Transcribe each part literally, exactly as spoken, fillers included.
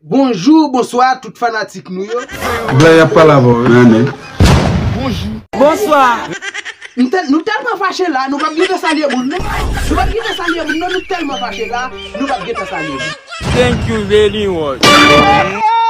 Bonjou, bonswa, tout fanatik nou yo. Blan y ap pale avè w, wi. Bonjou. Bonswa. M tèl-, nou tèlman fache la, nou p ap gentan salye moun, non. Nou p ap gentan salye moun, non, nou tèlman fache la, nou p ap gentan salye moun. Thank you very much.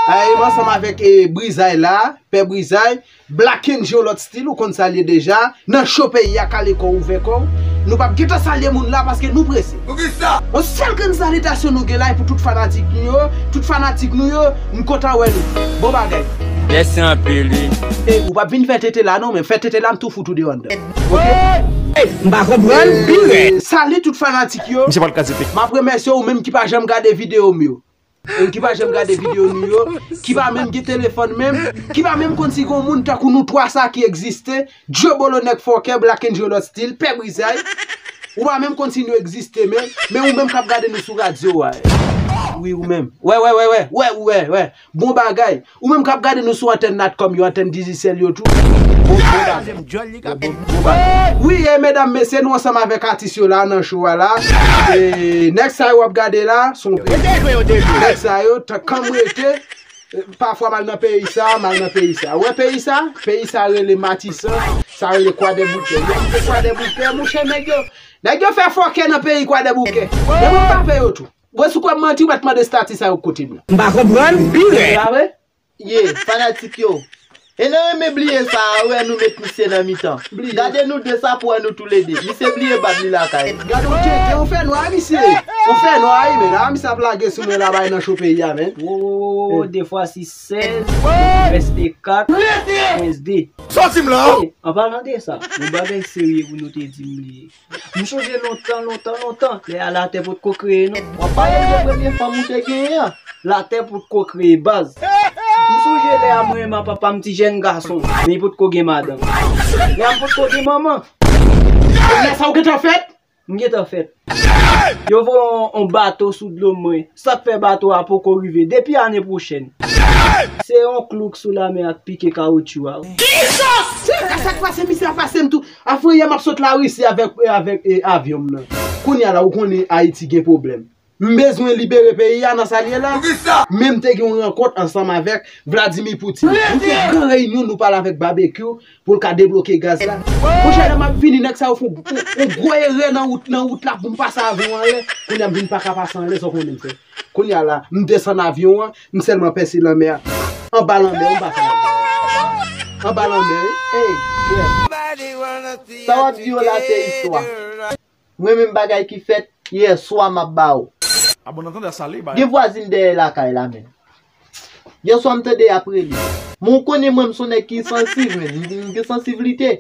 Ay, m ansanm avèk, eh, Brizay la, Pè Brizay. Black Angel Lòt Stil, ou konn sa l ye deja. Nan cho peyi a, kale kò w, ouvè kò w. Nou p ap gentan salye moun la paske nou prese. Poukisa? Yon sèl grenn salitasyon nou gen la e pou tout fanatik nou yo, tout fanatik nou yo, m kontan wè nou. Bon bagay. Mèsi anpil, wi. E, ou p ap vin fè tete la non, men fè tete la, m tou fout ou deyò anndan. Oke? M pa konprann pi rèd. Salut tout fanatik yo. Misye pral kraze peyi. M ap remèsye ou menm ki pa janm gade videyo m yo. Ki pa janm gade videyo nou yo, ki pa menm gen telefòn menm, ki pa menm konn si gon moun tankou nou twa sa ki egziste, Djo Bolo, Nèg Fòkè, Black Angel Lòt Stil, Pè Brizay. Ou pa menm konn si nou egziste menm, men ou menm k ap gade nou sou radyo a. Wi, ou menm. Wè, wè, wè, wè, wè, wè, wè. Bon bagay. Ou menm k ap gade nou sou antèn Natcom yo, antèn Digicel yo tou. Bon, bon bagay. Bon, bon, bon bagay. Wi, e medam, mesye, nou ansanm avèk atis yo la nan show a la. E nèg sa yo w ap gade la, se yon peyi. Nèg sa yo, tan kan m rete, e, pafwa m al nan peyi sa, m al nan peyi sa. Ou wè peyi sa? Peyi sa rele Matisan, sa rele Kwadèboukè. Yo kite Kwadèboukè, monchè, nèg yo. Nèg yo fè fòkè nan peyi Kwadèboukè. Men mwen frape yo tou. Bon, si w kwè m manti, w mèt mande stati sa yo kote m nan. M pa konprann pi rèd. Ye, fanatik yo. E nan renmen bliye sa a, wè nou met misye nan mitan. Bliye. Gade nou de sa pou wè nou toulede. Misye bliye bab li lakay. Gade yon tenten, ou fè nwa, misye. Ou fè nwa, wi, men. A, misye ap lage sou mwen la, bay nan cho peyi a, men. Wo, wo, wo, wo, de fwa sis, sèz, reste kat, kenz, de. Sòti m la! E, an palan de sa, yon bagay serye pou nou te di m li ye. M sonje lontan, lontan, lontan, lè a latè potko kreye, non. W ap pale de premye fanm ou te genyen an. Latè potko kreye, baz. M sonje lè a mwen renmen papa m ti jèn gason, men li potko gen madanm. Lè a m potko gen manman. Lè sa ou gentan fèt? M gentan fèt. Yo voye yon, yon bato sou dlo mwen. Sa k fè bato a poko rive depi ane pwochèn. Se yon klou k sou lamè a k pike kawotchou a. Se sa k pase, misye ap pase m tou. Afriyè, m ap sot Larisi avèk, avèk, e, avyon m nan. Kounye a la, ou konnen Ayiti gen pwoblèm. M bezwen libere peyi a nan sa l ye la. Poukisa? Men m te gen yon rankont ansanm avèk Vladimir Putin. Nou fè gran reyinyon, nou pale avèk Babekyou pou l ka debloke gaz la. Monchè, lè m ap vini, nèg sa yo fè yon, yon, yon gwo erè nan wout, nan wout la pou m pase avyon anlè. Kounye a m vin pa ka pase anlè, sa w konnen m fè. Kounye a la, m desann avyon an, m sèlman pèse lanmè a. Anba lanmè, m pase avyon an. Anba lanmè, wi. Ey, frè. Sa w ap di yo la se istwa. Mwen menm bagay ki fèt yèswa m ap ba w. Gen vwazin dèyè lakay la, men. Yèswa m tande y ap rele. Men w konnen mwen m se yon nèg ki sansiv, men. M, m gen sansiblite.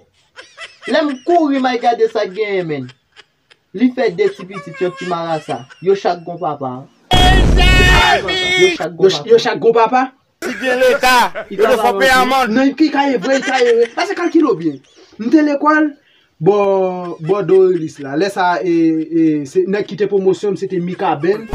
Lè m kouri m al gade sa k genyen, men. Li fè de ti pitit, yon ti marasa. Yo chak gon papa. Yo chak gon papa. Yo chak gon papa? Si gen leta, yo te fò peye amann. Non, ki ka ye vre, ki ka ye vre. Pase kalkile w byen. M te lekòl, bò, bò Dorilis la. Lè sa, e, e, se, nèg ki te pwomosyon m, se te Mikaben,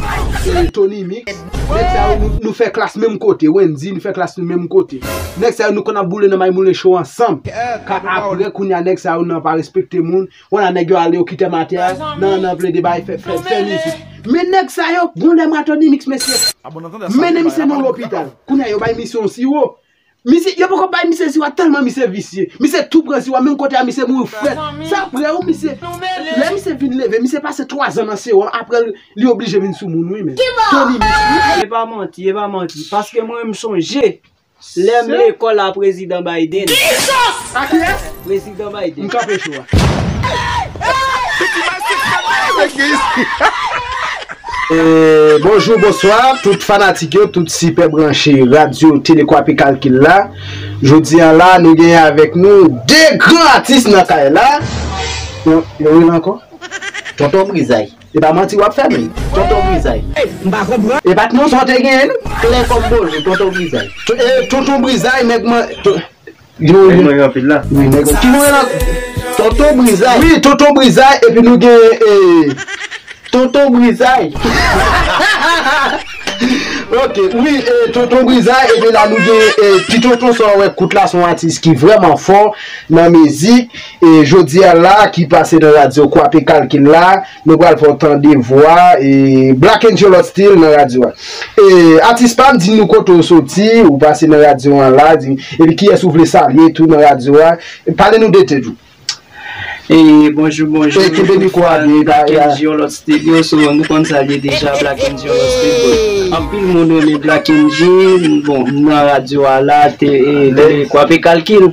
e, Tony Mix. Nèg sa yo, nou, nou fè klas menm kote. Wendy, nou fè klas nou menm kote. Nèg sa yo, nou konn ap boule nan May Moulen Show ansanm. Ka apre, kounye a, nèg sa yo, nan pa respekte moun. Wè la, nèg yo ale, yo kite m atè a, nan, nan plede bay, fè, fè, fè mizik. Men nèg sa yo, gon lè m a Tony Mix, mesye. Mennen misye nan lopital. Kounye a, yo bay misye yon siwo. Misye, yo poko bay misye siwo a tèlman misye visye. Misye tou pran siwo a, menm kote a misye mouri frèt. Sa prè wi misye. Lè misye vin leve, misye pase twa zan nan sewòm, apre li oblije vin sou moun wi, men. Tony Mix, wi. E pa manti, e pa manti. Paske mwen, m sonje lè m lekòl a Prezidan Biden. A kiyès? Prezidan Biden. M kanpe cho a. E, bonjou, bonswa, tout fanatik yo, tout sipè branche radyo Tele Kwape Kalkil la. Jodi a la, nou genyen avèk nou de gran atis nan kay la. Yo, yo rele ankò? Tonton Brizay. E pa manti w ap fè, men. Tonton Brizay. M pa konprann. E pa t non sa w te genyen, non? Klè kòm bonjou, Tonton Brizay. To-, e, Tonton Brizay, nèg mwen, to-, yo, nèg mwen anpil la. Wi, nèg ki mwen la. Tonton Brizay. Wi, Tonton Brizay, epi nou gen, e, Tonton Brizay. Ok, wi, e, Tonton Briza, epi la nou gen, e, Ti Tonton, sa w wè kout la, se yon atis ki vrèman fò nan mizik, e, jodi a la, ki pase nan radyo Kwape Kalkil la, nou pral fè w tande vwa, e, Black Angel Hot Style nan radyo a. E, atis pa m, di nou kote w soti, ou pase nan radyo an la, di, epi kiyès ou vle salye tou nan radyo a, pale nou de tèt ou. E bonjou, bonjou. E kenbe mikwo a byen, Black Angel Hot Studio, so nou konn sa l ye deja, Black Angel Hot Studio. Anpil moun renmen Black Angel, bon, m nan radyo a la, te, e, te kwape kalkil.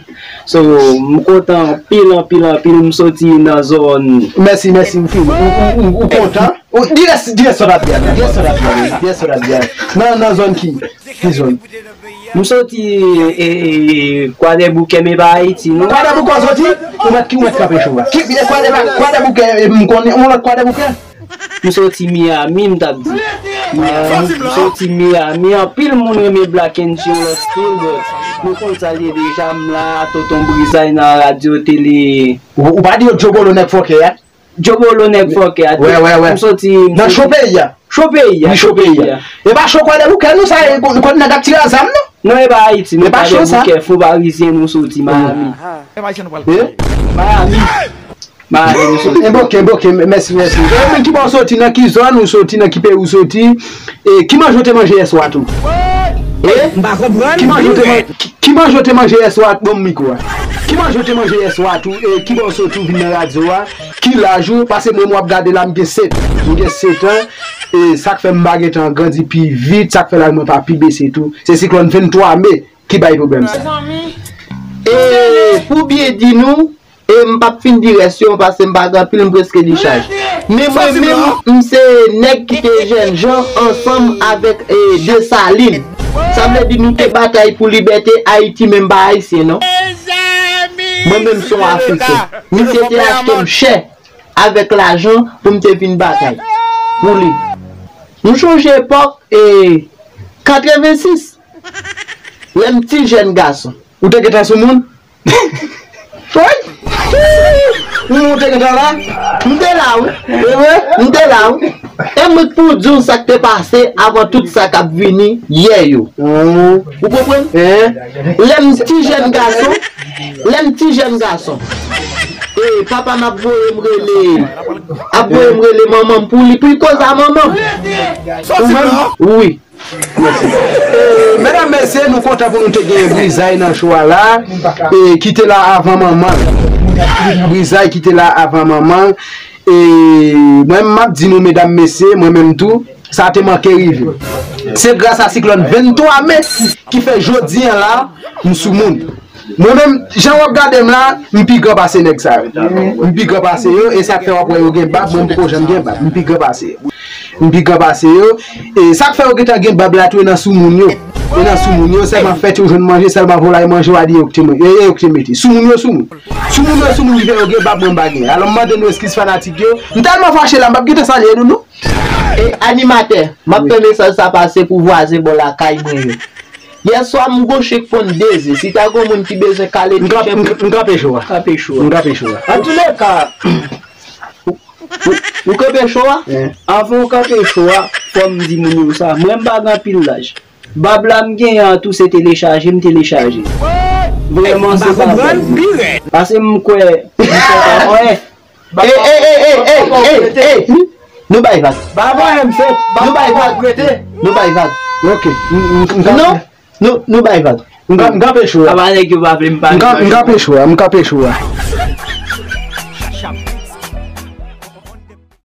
So, m kontan anpil, anpil, anpil, m soti nan zòn. Mèsi, mèsi, m fini. Ou, ou, ou, ou kontan? Ou, di rès, di rès sa w t ap di a, di rès sa w t ap di a, di rès sa w t ap di a. Nan, nan zòn ki, ki zòn? M soti, e, e, e, Kwadèboukè, men pa Ayiti, non. Kwadèboukè w soti? Ou mèt ki, ou mèt kanpe cho a. Ki, e, Kwadèboukè, Kwadèboukè, e, m konnen yon lòt Kwadèboukè? M soti Miami, m t ap di. Miami, m soti Miami, anpil moun renmen Black Angel Hot Style, but nou konn sa l ye deja, m la, Tonton Brizay nan radyo, tele. Ou, ou pa di yo Djobolo nèg fòkè a? Djobolo nèg fòkè a. Wè, wè, wè. M soti. Nan cho peyi a. Cho peyi a. Wi, cho peyi a. E pa cho Kwadèboukè, non, sa, e, kote nèg ap tire a zam, non? Non, e pa Ayiti, non, e pa cho sa. Kwadèboukè, Fon Parizyen, nou soti, Miami. Miami. Miami, nou soti. E, ok, ok, mèsi, mèsi. E, men ki bò w soti, nan ki zòn ou soti, nan ki peyi ou soti? E, ki manje w te manje yèswa tou? E? M pa konprann. Ki manje w te manje? Ki, ki manje w te manje yèswa? Ban m mikwo a. Ki manje w te manje yèswa tou? E ki bò w soti w vin nan radyo a? Ki laj ou? Paske mwen, mwen ap gade la, m gen sèt. M gen sèt an. E sa k fè m pa gentan grandi pi vit, sa k fè laj mwen pa pi bese tou. Se siklòn venntwa me ki bay pwoblèm sa. E pou byen di nou, e m p ap fin di rès yo, paske m pa gen anpil, m prèske dichaj. Men mwen menm, m se nèg ki te jènjan ansanm avèk, e, Desalin. Sa vle di nou te batay pou libète Ayiti, men m pa ayisyen, non. Mwen menm se yon Afriken. Misye te achte m chè avèk lajan pou m te vin batay pou li. M chonje epòk, e, katrevensis, lè m ti jèn gason. Ou te gentan sou moun? Wi. Ou te gentan la? M te la, wi. E vre? M te la, wi. E mwen k pou di w sa k te pase avan tout sa k ap vini yè yo. Ou konprann? Lè m ti jèn gason, lè m ti jèn gason, e papa m ap voye m rele, ap voye m rele manman m pou li, pou l koze a manman m. Ou menm? Wi. Mèsi. E, medam, mesye, nou kontan pou nou te gen Brizay nan cho a la, e ki te la avan manman l. Brizay ki te la avan manman l. E mwen, m ap di nou, medam, mesye, mwen menm tou, sa te manke rive. Se gras a siklòn venntwa me ki fè jodi a la, m sou moun. Mwen menm, jan w ap gade m la, m pi gran pase nèg sa yo. M pi gran pase yo, e sa k fè w ap wè yo gen bab, mwen m poko janm gen bab. M pi gran pase yo. M pi gran pase yo. E sa k fè yo gentan gen bab la tou, e nan sou moun yo. E nan sou moun yo, sèlman fèt yo jwenn manje, sèlman volay manje, w a di yo k te, e, e yo k te mete. Sou moun yo, sou moun. Sou moun yo, sou moun ki fè yo gen bab, mwen m pa gen. Alò, m mande nou eskiz fanatik yo. M tèlman fache la, m p ap gentan salye nou, non. E animatè, m ap fè mesaj sa pase pou vwazen bò lakay mwen yo. Yèswa, m goche k fonn deze. Si ta gon moun ki bezwen kale ti chen pou. M kanpe cho a. Kanpe cho a. M kanpe cho a. Antouleka, ou, ou, ou kanpe cho a? Avan w kanpe cho a, fò m di moun yo sa. Mwen, m pa gen anpil laj. Bab la m genyen an tou se telechaje m telechaje. Vrèman se sa. Pase m kwè m fè pa wè. Ey, ey, ey, ey, ey, ey, ey. Nou bay vag. Nou bay vag. Nou bay vag. Ok. Non, nou, nou bay vag. M ka, m ka pechwe. Apa nèg yo pa vle m pale. M ka, m ka pechwe, m ka pechwe.